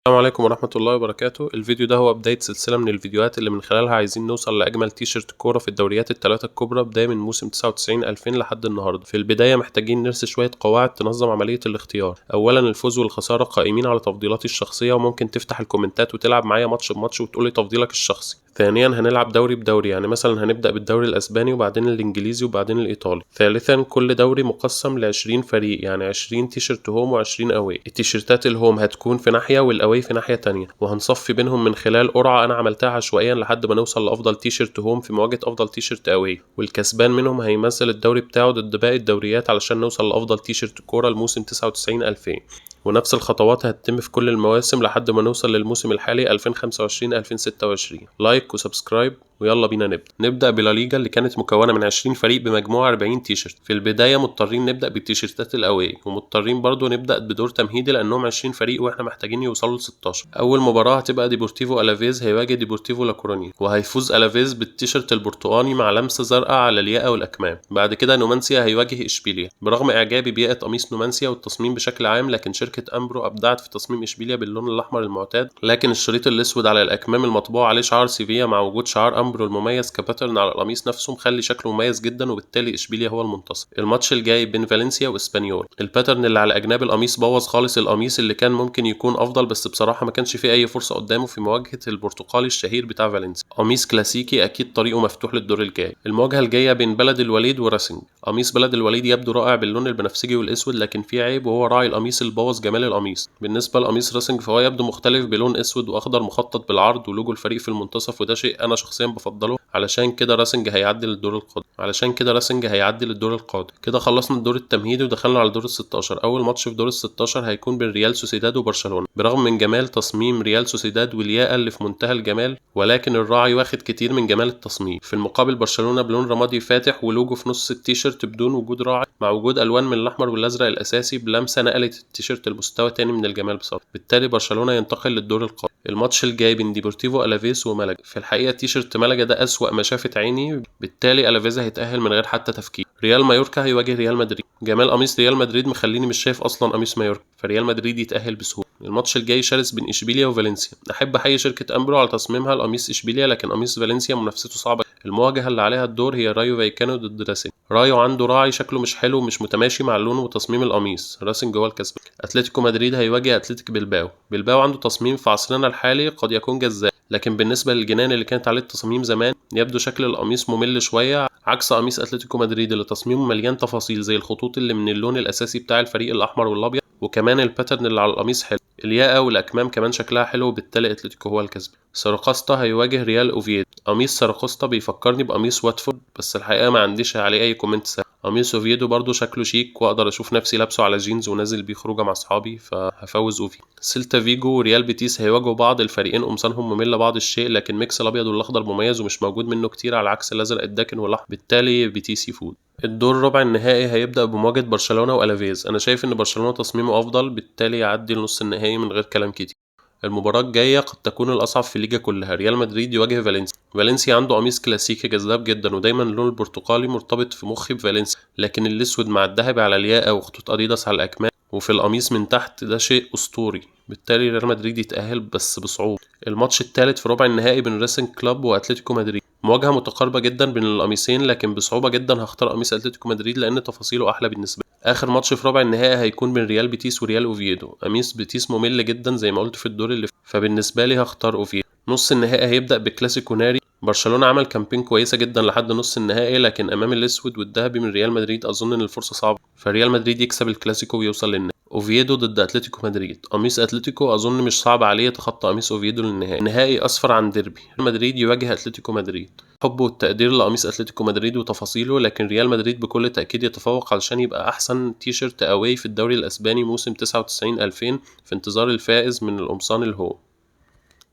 السلام عليكم ورحمة الله وبركاته. الفيديو ده هو بداية سلسلة من الفيديوهات اللي من خلالها عايزين نوصل لأجمل تيشيرت كورة في الدوريات الثلاثة الكبرى بداية من موسم 99-2000 لحد النهاردة. في البداية محتاجين نرسي شوية قواعد تنظم عملية الاختيار. أولا، الفوز والخسارة قائمين على تفضيلاتي الشخصية، وممكن تفتح الكومنتات وتلعب معايا ماتش بماتش وتقولي تفضيلك الشخصي. ثانيا، هنلعب دوري بدوري، يعني مثلا هنبدأ بالدوري الأسباني وبعدين الإنجليزي وبعدين الإيطالي. ثالثا، كل دوري مقسم ل 20 فريق، يعني 20 تيشيرت home و20 away. التيشيرتات ال home هتكون في ناحية وال away في ناحية تانية، وهنصفي بينهم من خلال قرعة أنا عملتها عشوائيا لحد ما نوصل لأفضل تيشيرت home في مواجهة أفضل تيشيرت away، والكسبان منهم هيمثل الدوري بتاعه ضد باقي الدوريات علشان نوصل لأفضل تيشيرت كورة لموسم 99-2000. ونفس الخطوات هتتم في كل المواسم لحد ما نوصل للموسم الحالي 2025 2026. like و subscribe ويلا بينا نبدا. نبدا بلا ليجا اللي كانت مكونة من 20 فريق بمجموع 40 تيشيرت. في البداية مضطرين نبدا بالتيشيرتات ال away، ومضطرين برضو نبدا بدور تمهيدي لانهم 20 فريق واحنا محتاجين يوصلوا ل 16. اول مباراة هتبقى ديبورتيفو الافيز هيواجه ديبورتيفو لا كورونيا، وهيفوز الافيز بالتيشيرت البرتقاني مع لمسه زرقاء على الياقه والاكمام. بعد كده نومانسيا هيواجه اشبيليا. برغم اعجابي بياقه قميص نومانسيا والتصميم بشكل عام، لكن شركة امبرو ابدعت في تصميم اشبيليا باللون الاحمر المعتاد، لكن الشريط الاسود على الاكمام المطبوع عليه شعار سيفيا مع وجود شعار امبرو المميز ك pattern على القميص نفسه مخلي شكله مميز جدا، وبالتالي اشبيليا هو المنتصر. الماتش الجاي بين فالنسيا واسبانيول. ال pattern اللي على اجناب القميص بوظ خالص القميص اللي كان ممكن يكون افضل، بس بصراحة ما كانش فيه اي فرصة قدامه في مواجهة البرتقالي الشهير بتاع فالنسيا. قميص كلاسيكي اكيد طريقه مفتوح للدور الجاي. المواجهة الجاية بين بلد الوليد وراسنج. قميص بلد الوليد يبدو رائع باللون البنفسجي والاسود، لكن فيه عيب وهو راعي القميص اللي بوظ جمال القميص. بالنسبة لقميص راسنج فهو يبدو مختلف بلون اسود واخضر مخطط بالعرض ولوجو الفريق في المنتصف، وده شيء انا شخصيا بفضله، علشان كده راسنج هيعدي للدور القادم. علشان كده راسنج هيعدي للدور القادم. كده خلصنا الدور التمهيدي ودخلنا على دور ال 16. اول ماتش في دور ال 16 هيكون بين ريال سوسيداد وبرشلونة. برغم من جمال تصميم ريال سوسيداد والياقه اللي في منتهى الجمال، ولكن الراعي واخد كتير من جمال التصميم. في المقابل برشلونة بلون رمادي فاتح ولوجو في نص التيشيرت بدون وجود راعي، مع وجود الوان من الاحمر والازرق الاساسي بلمسه نقلت التيشيرت لمستوى تاني من الجمال بصراحة. بالتالي برشلونة ينتقل للدور القادم. الماتش الجاي بين ديبورتيفو الافيس وملقا. في الحقيقة تيشيرت ملقا ده اسوأ ما شافت عيني، بالتالي الافيز هيتاهل من غير حتى تفكير. ريال مايوركا هيواجه ريال مدريد. جمال قميص ريال مدريد مخليني مش شايف اصلا قميص مايوركا، فريال مدريد يتاهل بسهولة. الماتش الجاي شرس بين اشبيليا وفالنسيا. احب احيي شركة امبرو على تصميمها لقميص اشبيليا، لكن قميص فالنسيا منافسته صعبة. المواجهة اللي عليها الدور هي رايو فايكانو ضد راسنج. رايو عنده راعي شكله مش حلو ومش متماشي مع اللون وتصميم القميص، راسنج هو الكسبان. اتلتيكو مدريد هيواجه اتلتيك بلباو. بلباو عنده تصميم في عصرنا الحالي قد يكون جذاب، لكن بالنسبة للجنان اللي كانت عليه التصاميم زمان يبدو شكل القميص ممل شوية، عكس قميص اتلتيكو مدريد اللي تصميمه مليان تفاصيل زي الخطوط اللي من اللون الاساسي بتاع الفريق الاحمر والابيض، وكمان ال pattern اللي على القميص حلو. الياقه والاكمام كمان شكلها حلو، وبالتالي اتلتيكو هو الكسبان. سرقسطة هيواجه ريال اوفيدو. قميص سرقسطة بيفكرني بقميص واتفورد، بس الحقيقة ما عنديش عليه اي comment سهل. قميص اوفيدو برضو شكله شيك واقدر اشوف نفسي لابسه على جينز ونازل بيه خروجه مع اصحابي، فهفوز اوفيدو. سيلتا فيجو وريال بيتيس هيواجهوا بعض. الفريقين قمصانهم مملة بعض الشيء، لكن mix الابيض والاخضر مميز ومش موجود منه كتير، على عكس الازرق الداكن والاحمر، بالتالي بيتيس يفوز. الدور ربع النهائي هيبدأ بمواجهة برشلونة وألافيز. أنا شايف إن برشلونة تصميمه أفضل، بالتالي يعدي لنص النهائي من غير كلام كتير. المباراة الجاية قد تكون الأصعب في الليجا كلها. ريال مدريد يواجه فالنسيا. فالنسيا عنده قميص كلاسيكي جذاب جدا، ودايما اللون البرتقالي مرتبط في مخي بفالنسيا، لكن الأسود مع الذهبي على الياقة وخطوط أديداس على الأكمام وفي القميص من تحت ده شيء أسطوري، بالتالي ريال مدريد يتأهل بس بصعوبة. الماتش الثالث في ربع النهائي بين ريسنج كلوب وأتلتيكو مدريد. مواجهة متقاربة جدا بين القميصين، لكن بصعوبة جدا هختار قميص أتلتيكو مدريد لأن تفاصيله أحلى بالنسبة لي. آخر ماتش في ربع النهائي هيكون بين ريال بيتيس وريال أوفيدو. قميص بيتيس ممل جدا زي ما قلت في الدور اللي، فبالنسبة لي هختار أوفيدو. نص النهائي هيبدأ بكلاسيكو ناري. برشلونة عمل campaign كويسة جدا لحد نص النهائي، لكن أمام الأسود والذهبي من ريال مدريد أظن إن الفرصة صعبة، فريال مدريد يكسب الكلاسيكو ويوصل للنهائي. اوفيدو ضد اتلتيكو مدريد. قميص اتلتيكو اظن مش صعب عليه يتخطى قميص اوفيدو للنهائي. النهائي اصفر عن ديربي. ريال مدريد يواجه اتلتيكو مدريد. حب والتقدير لقميص اتلتيكو مدريد وتفاصيله، لكن ريال مدريد بكل تاكيد يتفوق علشان يبقى احسن تيشيرت away في الدوري الاسباني موسم 99-2000، في انتظار الفائز من القمصان ال home.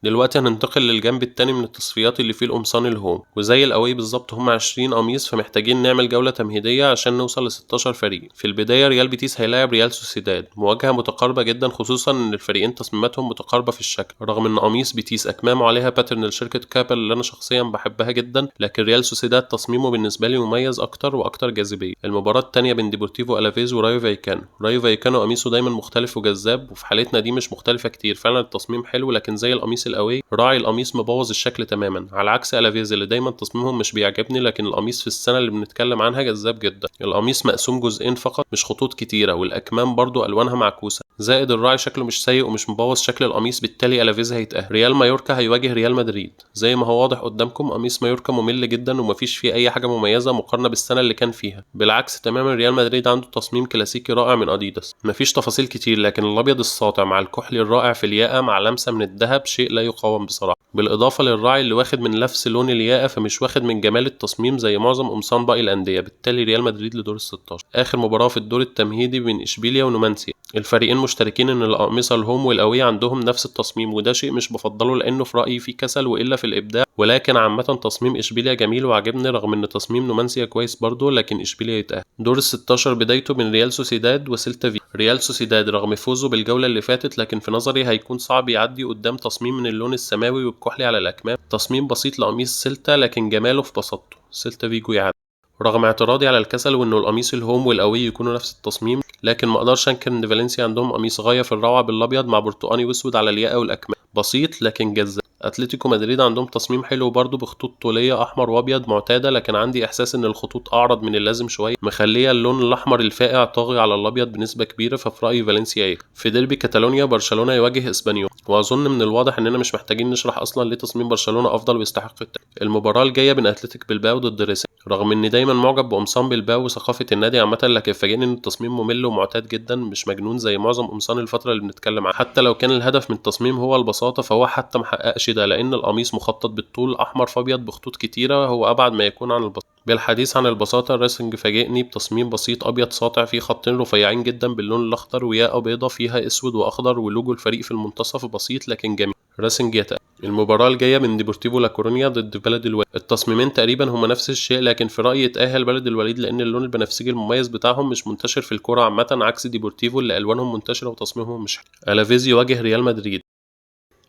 دلوقتي هننتقل للجنب التاني من التصفيات اللي فيه القمصان ال home، وزي ال away بالظبط هم 20 قميص، فمحتاجين نعمل جولة تمهيدية عشان نوصل ل 16 فريق. في البداية ريال بيتيس هيلاعب ريال سوسيداد، مواجهة متقاربة جدا خصوصا ان الفريقين تصميماتهم متقاربة في الشكل، رغم ان قميص بيتيس اكمامه عليها pattern لشركة كابل اللي انا شخصيا بحبها جدا، لكن ريال سوسيداد تصميمه بالنسبة لي مميز اكتر واكتر جاذبية. المباراة التانية بين ديبورتيفو الافيز ورايو فايكانو. رايو فايكانو قميصه دايما مختلف وجذاب، وفي حالتنا دي مش مختلفة كتير، فعلا التصميم حلو لكن زي القميص ال away راعي القميص مبوظ الشكل تماما، على عكس الافيز اللي دايما تصميمهم مش بيعجبني، لكن القميص في السنة اللي بنتكلم عنها جذاب جدا. القميص مقسوم جزئين فقط مش خطوط كتيرة، والاكمام برضو الوانها معكوسة، زائد الراعي شكله مش سيء ومش مبوظ شكل القميص، بالتالي الافيز هيتأهل. ريال مايوركا هيواجه ريال مدريد. زي ما هو واضح قدامكم قميص مايوركا ممل جدا ومفيش فيه اي حاجة مميزة مقارنة بالسنة اللي كان فيها، بالعكس تماما ريال مدريد عنده تصميم كلاسيكي رائع من اديداس، مفيش تفاصيل كتير لكن الابيض الساطع مع الكحلي الرائع في الياقه مع لمسه من الذهب شيء لا يقاوم بصراحة، بالاضافة للراعي اللي واخد من نفس لون الياقه فمش واخد من جمال التصميم زي معظم قمصان باقي الاندية، بالتالي ريال مدريد لدور ال16. اخر مباراة في الدور التمهيدي بين اشبيليا ونومانسيا. الفريقين مشتركين ان الاقمصة ال home وال away عندهم نفس التصميم، وده شيء مش بفضله لانه في رايي فيه كسل والا في الابداع، ولكن عامة تصميم اشبيليا جميل وعجبني رغم ان تصميم نومانسيا كويس برضه، لكن اشبيليا يتاهل. دور ال16 بدايته من ريال سوسيداد وسيلتا فيجو. ريال سوسيداد رغم فوزه بالجولة اللي فاتت لكن في نظري هيكون صعب يعدي قدام تصميم من اللون السماوي والكحلي على الاكمام، تصميم بسيط لقميص سيلتا لكن جماله في بساطته، سيلتا فيجو يعدي. رغم اعتراضي على الكسل وانه القميص ال home وال away يكونوا نفس التصميم، لكن ما اقدرش انكر ان فالنسيا عندهم قميص غاية في الروعة بالابيض مع برتقاني واسود على الياقه والاكمام، بسيط لكن جذاب. اتلتيكو مدريد عندهم تصميم حلو برضه بخطوط طوليه احمر وابيض معتادة، لكن عندي احساس ان الخطوط اعرض من اللازم شوية، مخليه اللون الاحمر الفاقع طاغي على الابيض بنسبة كبيرة، ففي رايي فالنسيا ايه. في ديربي كاتالونيا برشلونة يواجه اسبانيول، واظن من الواضح اننا مش محتاجين نشرح اصلا ليه تصميم برشلونة افضل ويستحق التأهل. المباراة الجاية بين اتلتيك بلباو ضد ريسينج. رغم اني دايما معجب بقمصان بلباو وثقافة النادي عامة، لكن فاجئني ان التصميم ممل ومعتاد جدا، مش مجنون زي معظم قمصان الفترة اللي بنتكلم عنها. حتى لو كان الهدف من التصميم هو البساطة فهو حتى محققش ده، لان القميص مخطط بالطول احمر فابيض بخطوط كتيرة، هو ابعد ما يكون عن البساطة. بالحديث عن البساطة، الريسنج فاجئني بتصميم بسيط ابيض ساطع فيه خطين رفيعين جدا باللون الاخضر وياقه بيضة فيها اسود واخضر ولوجو الفريق في المنتصف، بسيط لكن جميل. ريسنج يتأهل. المباراة الجاية من ديبورتيفو لا كورونيا ضد بلد الوليد. التصميمين تقريبا هما نفس الشيء، لكن في رأيي يتأهل بلد الوليد لأن اللون البنفسجي المميز بتاعهم مش منتشر في الكرة عامة، عكس ديبورتيفو اللي ألوانهم منتشرة وتصميمهم مش حلو. ألافيز يواجه ريال مدريد.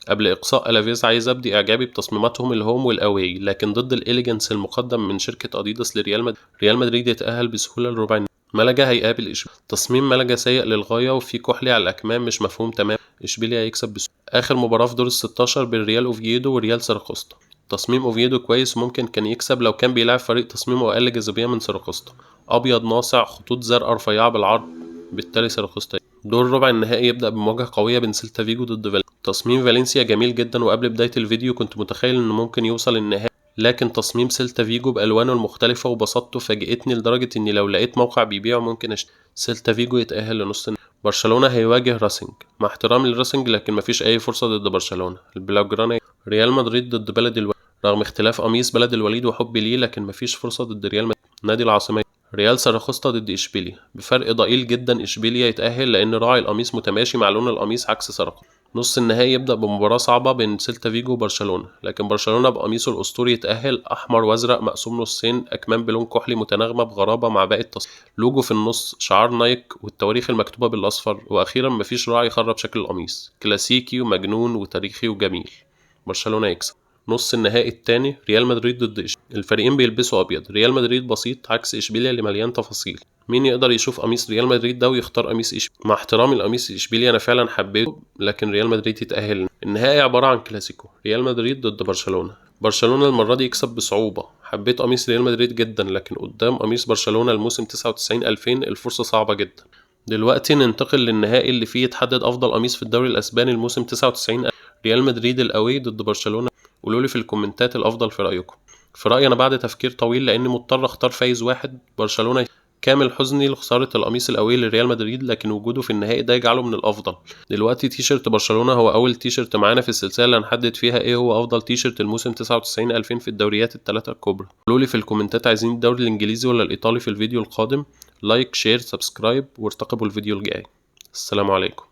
قبل إقصاء ألافيز عايز أبدي إعجابي بتصميماتهم ال home وال away، لكن ضد ال elegance المقدم من شركة أديداس لريال مدريد، ريال مدريد يتأهل بسهولة لربع النهائي. ملجا هيقابل إشبيليا. تصميم ملجا سيء للغاية وفي كحلي على الأكمام مش مفهوم تمام، إشبيليا هيكسب بسهولة. آخر مباراة في دور ال16 بين ريال أوفيدو وريال سيراقوستا. تصميم أوفيدو كويس وممكن كان يكسب لو كان بيلعب فريق تصميمه أقل جاذبية من سيراقوستا، أبيض ناصع خطوط زرقاء رفيعة بالعرض، بالتالي سيراقوستا. دور ربع النهائي يبدأ بمواجهة قوية بين سيلتا فيجو ضد فالنسيا. تصميم فالنسيا جميل جدا، وقبل بداية الفيديو كنت متخيل انه ممكن يوصل النهائي، لكن تصميم سيلتا فيجو بألوانه المختلفة وبساطته فاجئتني لدرجة اني لو لقيت موقع بيبيعه ممكن اشتري. سيلتا فيجو يتأهل لنص النهائي. برشلونة هيواجه راسنج. مع احترامي للراسنج لكن مفيش اي فرصة ضد برشلونة. البلاوجرانا. ريال مدريد ضد بلد الوليد. رغم اختلاف قميص بلد الوليد وحبي ليه لكن مفيش فرصة ضد ريال مدريد نادي العاصمة. ريال ساراخوستا ضد اشبيليا بفرق ضئيل جدا، اشبيليا يتأهل لان راعي القميص متماشي مع لون القميص عكس ساراخوستا. نص النهائي يبدأ بمباراة صعبة بين سيلتا فيجو وبرشلونة، لكن برشلونة بقميصه الأسطوري يتأهل، أحمر وأزرق مقسوم نصين، أكمام بلون كحلي متناغمة بغرابة مع باقي التصميم، لوجو في النص، شعار نايك والتواريخ المكتوبة بالأصفر، وأخيرا مفيش راعي يخرب شكل القميص، كلاسيكي ومجنون وتاريخي وجميل. برشلونة يكسب. نص النهائي الثاني ريال مدريد ضد إشبيليا. الفريقين بيلبسوا أبيض، ريال مدريد بسيط عكس إشبيليا اللي مليان تفاصيل. مين يقدر يشوف قميص ريال مدريد ده ويختار قميص إشبيليا؟ مع احترامي لقميص إشبيليا أنا فعلا حبيته، لكن ريال مدريد يتأهل. النهائي عبارة عن كلاسيكو، ريال مدريد ضد برشلونة. برشلونة المرة دي يكسب بصعوبة. حبيت قميص ريال مدريد جدا، لكن قدام قميص برشلونة الموسم 99-2000 الفرصة صعبة جدا. دلوقتي ننتقل للنهائي اللي فيه يتحدد أفضل قميص في الدوري الأسباني الموسم 99، ريال مدريد ال away ضد برشلونة. قولوا لي في الكومنتات الافضل في رايكم. في رايي انا بعد تفكير طويل لاني مضطر اختار فايز واحد، برشلونة. كامل حزني لخسارة القميص ال away لريال مدريد، لكن وجوده في النهائي ده يجعله من الافضل. دلوقتي تيشيرت برشلونة هو اول تيشيرت معانا في السلسلة اللي هنحدد فيها ايه هو افضل تيشيرت الموسم 99-2000 في الدوريات الثلاثة الكبرى. قولوا لي في الكومنتات عايزين الدوري الانجليزي ولا الايطالي في الفيديو القادم. like، share، subscribe، وارتقبوا الفيديو الجاي. السلام عليكم.